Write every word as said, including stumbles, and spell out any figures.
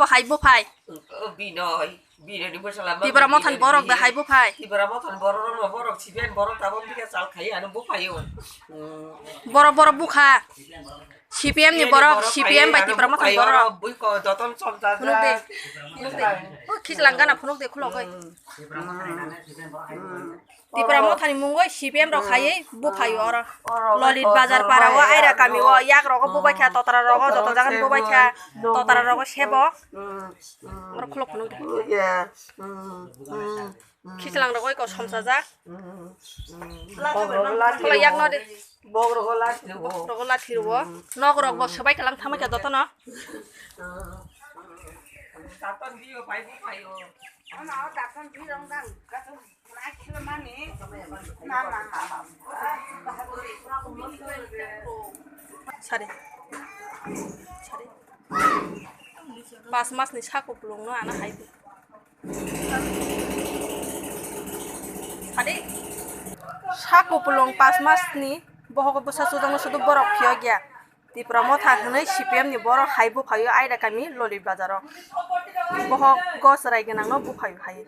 Bo hai buphai. O Binoy, Binoy ni bwsala ma Tipra Mothani Binoy borok da ni hai buphai. Tipra Mothani borok rok no borok C P M borok tabok bikhe chal khai ano buphai o. Borok borok bukha. C P M ni borok, C P M bai Tipra Mothani borok. Bui ko joton chom ja. Phunuk de. Phunuk de. O khichlang gana phunuk de khulok oi. Tipra Mothani mungoi C P M rok khaiwi buphai o oro. Lolit Bazar para o, Aira kami o, yak rogo bubai kha, totra rogo joto jagan bubai kha, totra rogo sebo. Oro khulok phunuk de. Khichlang rogo iko somsajak. Khulok yak no de. Bok rogo lathi rogo. Bok rogo lathi rogo. Nok rok bo swbai kalang thamai kha joto no. Sari. Sari. Pas mas ni sako pulung no ana hai. Sadi. Sako pulung pas mas ni bohogo bwsa sujak no sudu borok phiyok ya. Tipra Motha hwnwi C P M ni borok hai buphaio Aida kami Lolit Bazar o. Bohok gos rai gwnang no buphaio hai.